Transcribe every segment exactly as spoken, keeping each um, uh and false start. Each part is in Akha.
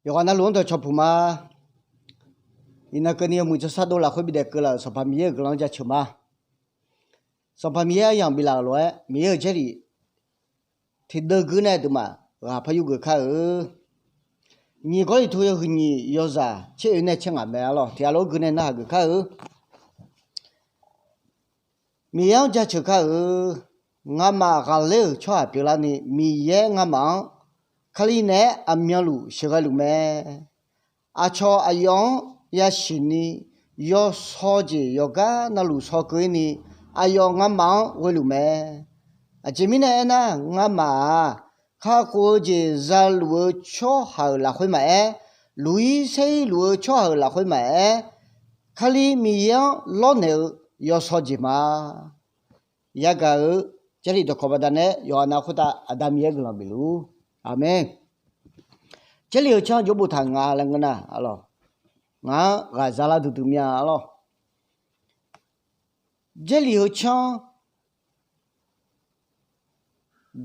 Yawqghaq navluf-anr dawqcawq puq ma. Iqnan keuvni yawmuiq jawrshar dov lafkhoer bidaef keuvlaf-euq Sanqpaq Miqyaer-euq guiqlanq-anr jaceuq ma. Sanqpaq Miqyaer aryamq biflaf-euq lof-aer Miqyaer-euq Jarlif tiqdeuv gui nae aqduimaf ghaq par yurgeuf kar-eu. Nyiq Gawrliqtu yawhuiq nyiq yawzaq tser oe nae tser ngaq mae arlawr. Tiqghaq lof-aer gui nae narhaq geuf kar-eu. Miqyaer-anr jaceuq kar-eu. Ngamaf ghaqler-euq tsawrhaq pyeuflarni Miqyaer ngamaf-anr Kali naeq-aer aqmyanluf sheuqghae luf mae. Aqcawq aqyawf-anr yasiqni yawshaw jeq yawqgar navluf shaw keuv-ir ni aqyawf ngamaf-anr ghoeluf mae. Aqjeq mirnae aernar, ngamaf-aq, kakhof-eu jeq zaluf-eu tsawrhaq-euq lafkhoer maqaer, luq-ir saer-ir luf-eu tsawrhaq-euq lafkhoer maqaer, Kali Miqyaer-anr lawrnaeq-eu yawshaw jeq ma. Yagaq-eu Jarlif dawqkawq baqdanae yawqghaq nav khoertav Aqda Miqyaer guiqlanq bifluf-ur. Aqmeq. Jarlif heu canr jawr boftaq nga laer ngeur nar arlawr, ngaq-anr ghaq zalar duidui mir-a arlawr. Jarlif heu canr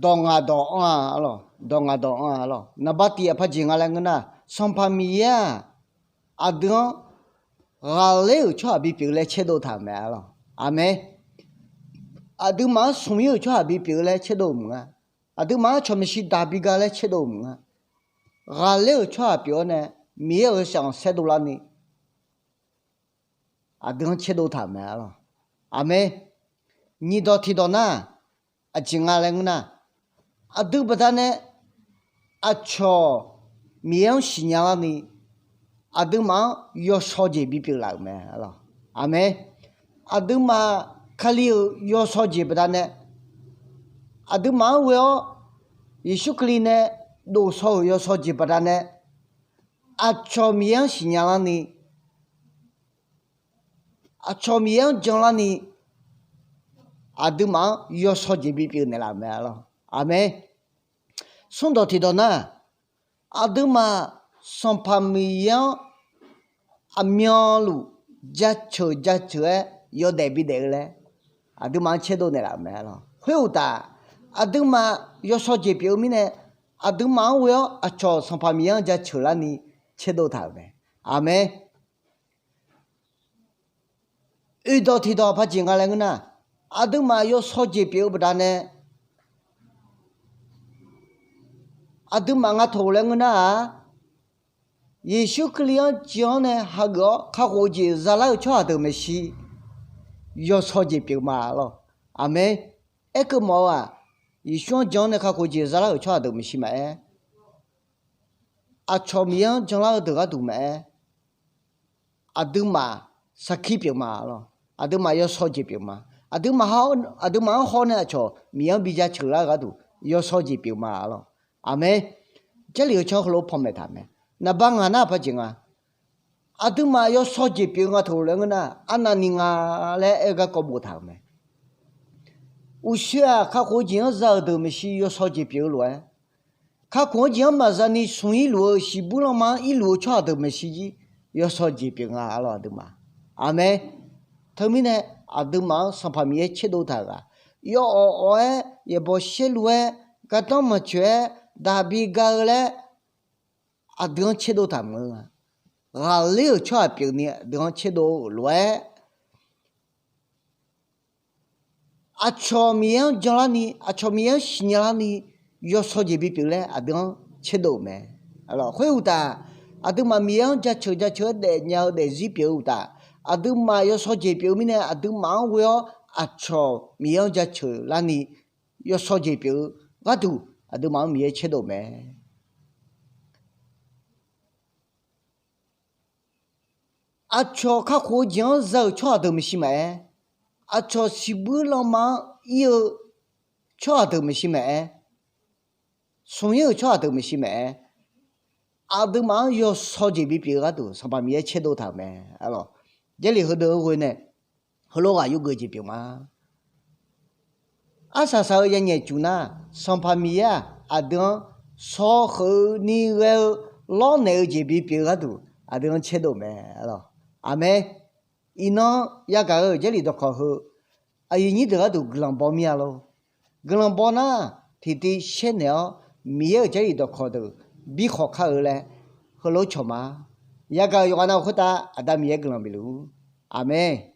dawq ngaq dawq anr-a arlawr, dawq ngaq dawq anr-a arlawr. Naqba tif aqpaq jeq nga laer ngeur nar, Sanqpaq Miqyaer-aq, aqdui-anr ghaqler-euq tsawrhaq bipyeuf-eu laer tserdov taq-euq mae arlawr. Aqmeq. Aqduimaf-anr smq-ir-euq tsawrhaq bipyeuf-eu laer tserdov-eu maqnga. Aqduimaf-anr cawq maeqshi daq biga laer tserdov-eu maqnga. Ghaqler-euq tsawrhaq pyeuf-awr nae Miqyaer-euq sanq saerdov larni aqdui-anr tserdov taq-euq mae arlawr. Aqmeq. Nyiq dawq tiq dawq nar, aqjeq nga laer ngeur nar, aqdui baqdanae aqcawq Miqyaer-anr siqnya larni aqduimaf-anr yawshaw jeq bipyeuf laf-euq mae arlawr. Aqmeq. Aqduimaf Kali-euq yawshaw jeq baqdanae, aqduimaf-anr ghoe-awr Yeqsur Kali nae dofshaw-euq yawshaw jeq baqdanae, aqcawq Miqyaer-anr siqnya larni, aqcawq Miqyaer-anr janlarni, aqduimaf-anr yawshaw jeq bipyeuf naeqlaf-euq mae arlawr. Aqmeq. Smr dawq tiq dawq nar, aqduimaf Sanqpaq Miqyaer-anr aqmyanluf jaceuq jaceuq-aer yawdaef bidaef-eu laer aqduimaf-anr tserdov naeqlaf-euq mae arlawr. Khoeruqtaf, aqduimaf yawshaw jeq pyeuf-eu mirnae, aqduimaf-anr ghoe-awr aqcawq Sanqpaq Miqyaer-anr jaceuq larni tserdov taq-euq mae. Aqmeq. Oeq dawq tiq dawq aqpaq jeq nga laer ngeur nar, aqduimaf yawshaw jeq pyeuf-eu baqdanae, aqduimaf nga taq laer ngeur nar-aq, Yeqsur Kali-anr jan-awr nae hageuf-awr kakhof-eu jeq zalar-eu tsawrhaq deuq maeqshi yawshaw jeq pyeuf ma arlawr. Aqmeq. Aerkeuv mawf-eu-aq, Yeqsur-anr jan-awr nae kakhof-eu jeq zalar-euq tsawrhaq deuq maeqshi maqaer, aqcawq Miqyaer-anr janlar-eu deuq gharduq maqaer, aqduimaf sarkir pyeuf ma arlawr. Aqduimaf yawshaw jeq pyeuf ma. Aqduimaf, aqduimaf-anr hawr nae aqcawq Miqyaer-anr bi jaceuq lar-eu gharduq yawshaw jeq pyeuf ma arlawr. Aqmeq. Jarlif heu canr heulof-aer panmaeq taq mae. Naqba ngaq nar aqpaq jeq nga, aqduimaf yawshaw jeq pyeuf-eu nga taq laer ngeur nar, arnavni nga laer aer-eu garkawv boftaq-euq mae. Uqshoe-aq, kakhof-eu jeq-anr za-euq deuq maeqshi yawshaw jeq pyeuf-eu lof-aer, kakhof-anr jeq-anr maqza ni smq-ir luf-eu siqbuir lanma-anr irluf-eu tsawrhaq deuq maeqshi jir yawshaw jeq pyeuf nga arlawr aqduimaf. Aqmeq. Teumirnae aqduimaf-anr Sanqpaq Miqyaer tserdov taq-euq ghaq, yawawq awq-aer yaeqbawq saerlu-aer gardanr maqtsoeq-aer daqbi ga-eu laer aqdui-anr tserdov taq maqngeur-a. Ghaqler-euq tsawrhaq pyeufni aqdui-anr tserdov-eu lof-aer, aqcawq Miqyaer-anr janlarni, aqcawq Miqyaer-anr siqnya larni yawshaw jeq bipyeuf laer aqdui-anr tserdov-euq mae. Khoeruqtaf, aqduimaf Miqyaer-anr jaceuq jaceuq-aer daefnya-eu daefzir pyeuf-eu uqtaf, aqduimaf yawshaw jeq pyeuf-eu mirnae aqduimaf-anr ghoe-awr aqcawq Miqyaer-anr jaceuq larni yawshaw jeq pyeuf-eu gharduq aqduimaf-anr Miqyaer tserdov mae. Aqcawq kakhof-eu jeq-anr za-euq tsawrhaq deuq maeqshi maqaer, aqcawq siqbuir lanma-anr ir-eu tsawrhaq deuq maeqshi maqaer, smq-ir-euq tsawrhaq deuq maeqshi maqaer, aqduimaf-anr yawshaw jeq bipyeuf-eu gharduq Sanqpaq Miqyaer tserdov taq-euq mae. Jarlif heudeuq-anr ghoe nae heulof ghaq yurgeuf jeq pyeuf ma. Arsaq saq-eu yanyaeq cuf nar, Sanqpaq Miqyaer-aq aqdui-anr shawkheuf ni ghae-eu lawrnaeq-eu jeq bipyeuf-eu gharduq aqdui-anr tserdov mae. Aqmeq. Iqnan yagaq-eu Jarlif dawqkawq heu aqyuif nyir deuq gharduq guiqlanq baw mir-a lor. Guiqlanq baw nar, tiqtiv shaernaeq-awr Miqyaer-euq Jarlif dawqkawq deuq bi khawq kar-eu laer heulof cawq ma. Yagaq-euq yawqghaq nav-euq khoertav Aqda Miqyaer guiqlanq bifluf-ur. Aqmeq.